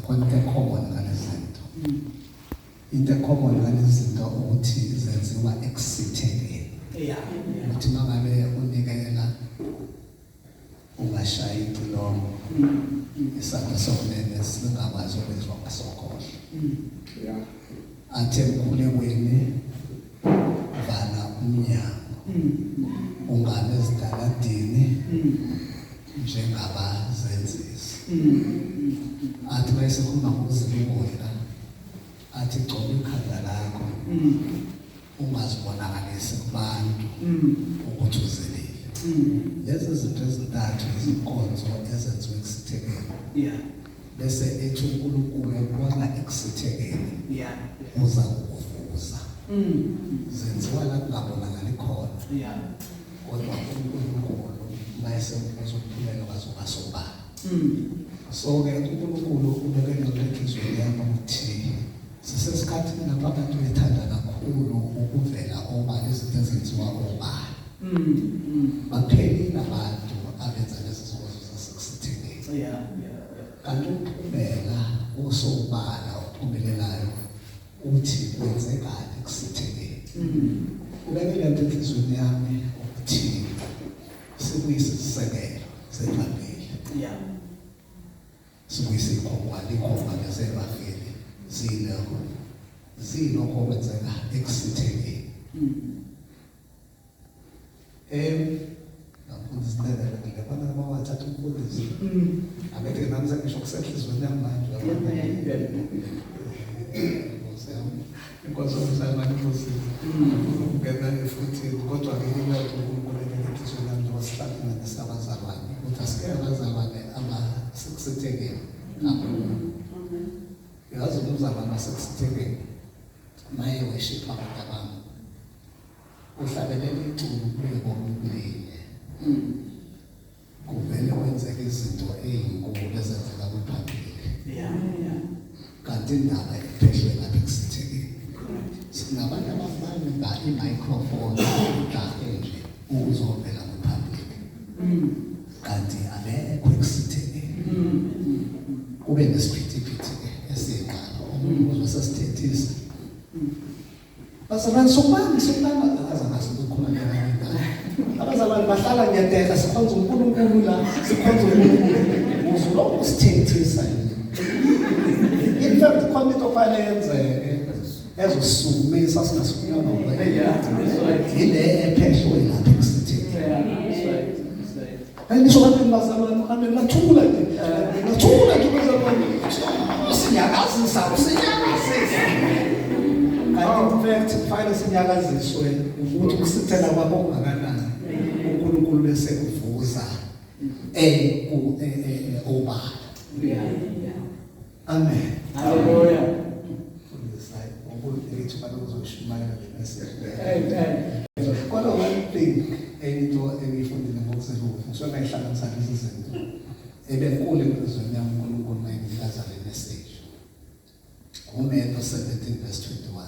Khona into ecommon ngalezi zinto. Into ecommon ngalezi zinto ukuthi zenziwa ekusithekeni. Ukuthi mangabe unikela ungashayi icilongo, isandla sokunene singakwazi ukwenziwa ngesokhohlo. Athi emkhulekweni vala umnyango, ungami ezitaladini njengabazenzisi. Athi mayesekhuluma ngokuzila ukudla, athi gcoba ikhanda lakho, ungazibonakalisi kubantu ukuthi uzilile. Lezi zinto ezintathu izinkonzo ezenziwe ekusithekeni. Bese ethi uNkulunkulu ebona ekusithekeni, uza kukuvuza. Zenziwa la kungabonakali khona. Kodwa uNkulunkulu mayesemvuza umphumela wazoba sobala. So-ke uNkulunkulu ubeke ngqondo enhliziyweni yami ukuthi sisesikhathini lapho abantu bethanda kakhulu ukuvela obala, izinto ezenziwa obala. Baphelile abantu abenza lezi zinkonzo zasekusithekeni. Kanti umphumela osobala ophumelelayo uthi kwenzekani ekusithekeni. Ubeke lento enhliziyweni yami ukuthi sibuyise isisekelo sevangeli. Sibuyise ikhonkwane, ikhonkwane zevangeli zilokho zilokho okwenzeka ekusithekeni. Ngafundisa indlela ngiyabona uma wathatha umfundisi. Abethi nami sengisho kusenhlizweni yami manje. Nkosi yami, inkosi yomzalwane ibusise. Ukungena futhi kodwa ke into uNkulunkulu enhlizweni yami njengoba sihlangana sabazalwane ukuthi asike abazalwane abasekusithekeni kakhulu. Yazi umzalwane wasekusithekeni maye worship abantu abami uhlabelela iculo kuye kokulinye, kuvele kwenzeka izinto ezinkulu ezenzeka kwipublic. Kanti indaba iphehlwe lapha ekusithekeni. Sinabantu ababamba i-microphone ujahe nje ukuzovela kwipublic, kanti abekho ekusithekeni. Kube nesiphithiphithi-ke esiyinqaba, omunye uzwe sesithethisa. Bazalwane, sokubani sokubani akaze ukukhuluma nabanye indaba. Abazalwane bahlala ngiyadeka, sikhonza uNkulunkulu la, sikhonza uNkulunkulu. Uzulokhu usithethisa nje. In fact khona into ofanele yenzeke ezosukumisa singasukunywa ngoba. Yile ephehlwe lapha ekusithekeni. Hayi nisho kanti bazalwane, amen, nathula nje. Nathula nje bazalwane. Sinyakazisa, usinyakazisa. Kanti in fact kufanele sinyakaziswe ukuthi ukusithela kwakho kungakanani. uNkulunkulu bese kuvuza eh ku obala. Amen. Hallelujah. Fundisa ngokuthi ithuba lokuzoshumayela le message. Amen. Kodwa one thing into engiyifundile ngokuseluhle, ngisuke ngayihlanganisa lezi zinto. Ebenkulu enhliziyweni yami uNkulunkulu mayenginikeza le message. UMatthew 17 verse 21.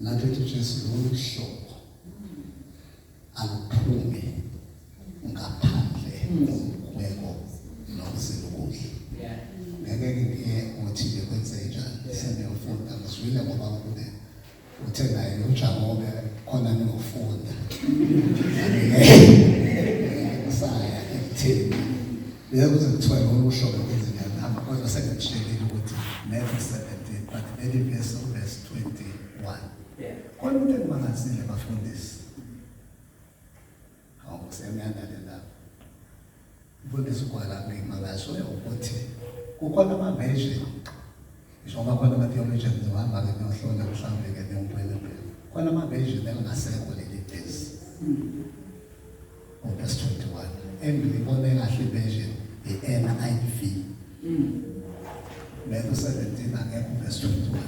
Lapho ethi uJesu lolu hlobo aluphumi ngaphandle komkhuleko nokuzila ukudla. Ngeke ngiye ukuthi bekwenze njani, sengiyofunda ngizwile ngoba kune uthe naye uJakobe khona niyofunda. Saya ekutheni bese kuze kuthiwa lolu hlobo kwenze njani, hamba kodwa sengimtshelile ukuthi Matthew 17 but leli verse verse 21. Khona into engimangazile bafundisi. Hawu kuseyamyandale lapho. Mfundisi ugwala ngimangazwe ukuthi kukhona ama-version, njengoba khona ama-theologians uhamba-ke niyohlola mhlawumbe-ke niyongibuyela. Khona ama-version elingasekho leli verse. Verse 21. Engilibone kahle version i-NIV. Matthew 17 akekho verse 21.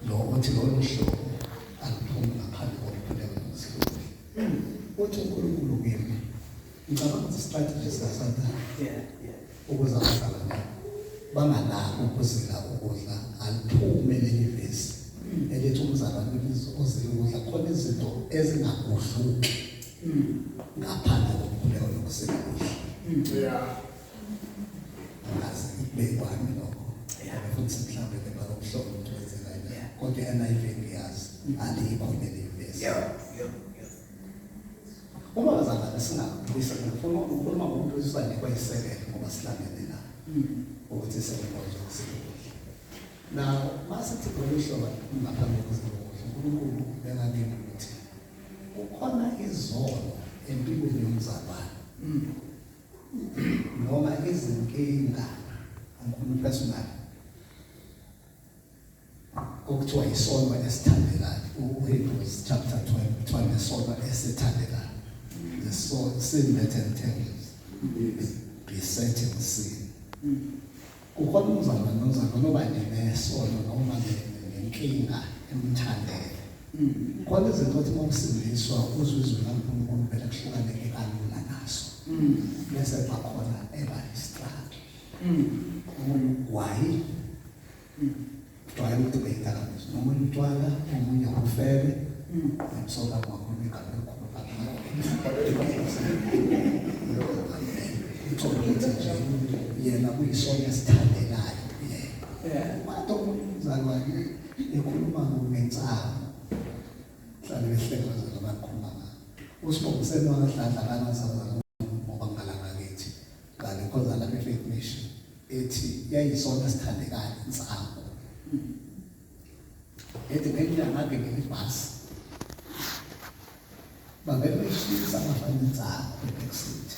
Lo uthi lolu hlobo aluphumi ngaphandle komkhuleko nokuzila. Uthi uNkulunkulu kimi, ngicabanga ukuthi strategy sikaSathane ukuze abazalwane banganaki ukuzila ukudla, aliphume leli vesi elithi umzalwane ozila ukudla khona izinto ezingagudluki ngaphandle komkhuleko nokuzila ukudla. Ngazi Bekwami lokho. Abafundisi mhlawumbe bebakuhlola ukuthi wenzeka yini. Kodwa i-NIV ngiyazi alikho leli vesi. Uma bazalwane singakubuyisa ngifuna ukukhuluma ngokubuyiswa nje kweyisekelo ngoba sihlangene la. Ukuthi isebenza ukusibuhle. Now masithi lolu hlobo ngaphambi kokuzibuhle uNkulunkulu ubeka kimi ukuthi kukhona izono empilweni yomzalwane. Noma izinkinga angikhulumi personal okuthiwa isono esithandekayo uHebrews chapter 12 kuthiwa nesono esithandekayo the soul sin that entangles besetting sin kukhona umzalwane nomzalwane oba nesono noma nenkinga emthandele khona izinto othi uma usindiswa uzwe izwi laNkulunkulu vele kuhlukaneke kalula naso bese bakhona eba struggle omunye ugwayi ujwayele ukuthi beyidakamizwa nomunye utshwala omunye ufebe ngimsola ngakhuluma igama elikhulu uthole ukuthi nje yena kuyisona esithandelayo yena kodwa omunye umzalwane ekhuluma ngensangu hlale behleka bazalwane abakhuluma ngayo usibongiseni wakadladla kanazalwane ngoba ngala ngakithi ngale khoza lapha e-faith mission ethi yayisona esithandekayo insangu ethi ngelinye ngagibela ibhasi bavele beshisa abafana insangu e-back seat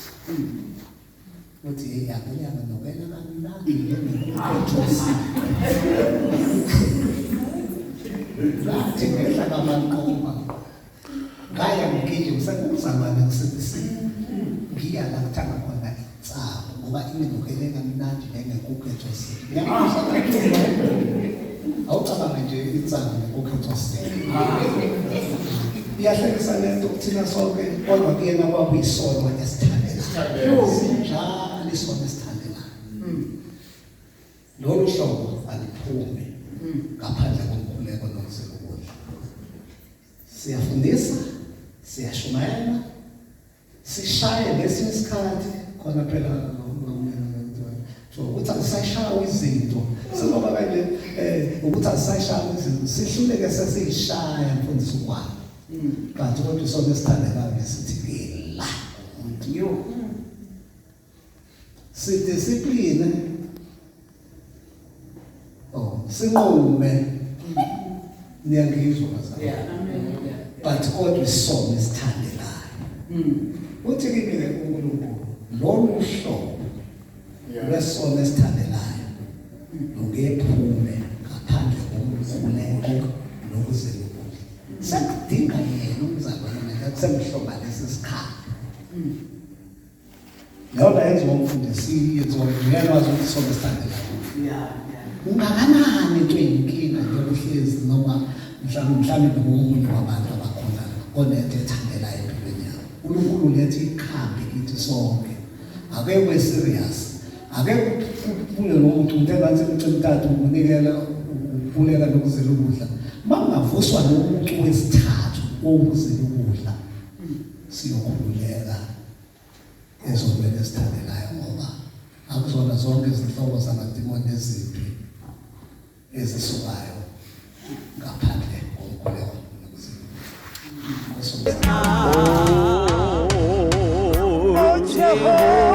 uthi hey yavele yanginukela kamnandi njengenkukhu ngathi ngehla kamanqoma ngaya ngigijima sengumzalwane ngisindisiwe ngiya la kuthanga khona insangu ngoba inginukele kamnandi njengenkukhu ethosiwe awucabange nje insangu nenkukhu ethosiwe iyahlekisa lento kuthina sonke kodwa kuyena kwakuyisono esithandekayo sinjalo isono esithandekayo lolu hlobo aliphume ngaphandle komkhuleko nokuzila ukudla siyafundisa siyashumayela sishaye ngesinye isikhathi khona phela so ukuthi asisayishawa izinto sizoba kanje eh ukuthi asisayishawa izinto sihluleke sesiyishaya mfundisi ukwami kanti kodwa isona esithandekayo sithi ngila umuntu yo sidiscipline oh sinqume niyangizwa bazalwane Yeah. Yeah. but kodwa isono esithandekayo uthi kimi ke uNkulunkulu lolu hlobo lwesono esithandelayo lungephume ngaphandle komkhuleko nokuzela ukudla sekudinga yena umzalwane mina kusemhloba lesi sikhathi leyo nto yenziwa umfundisi yenziwa uyena wazi ukuthi isono esithandelayo Yeah. Yeah. ungakanani into eyinkinga njengoba uhlezi noma mhlawumbe mhlawumbe nomunye wabantu abakhona onento ethandelayo empilweni yakho uNkulunkulu letha ikhambi kithi sonke ake ube serious ake uphule lo muntu umuntu engathi umcimthathu ukunikela ukukhuleka nokuzila ukudla makungavuswa lo muntu wesithathu wokuzila ukudla siyokhululeka ezonweni esithandelayo ngoba akuzona zonke izinhlobo zamadimoni ezimbi ezisukayo ngaphandle komkhuleko nokuzila. Oh, Jehovah.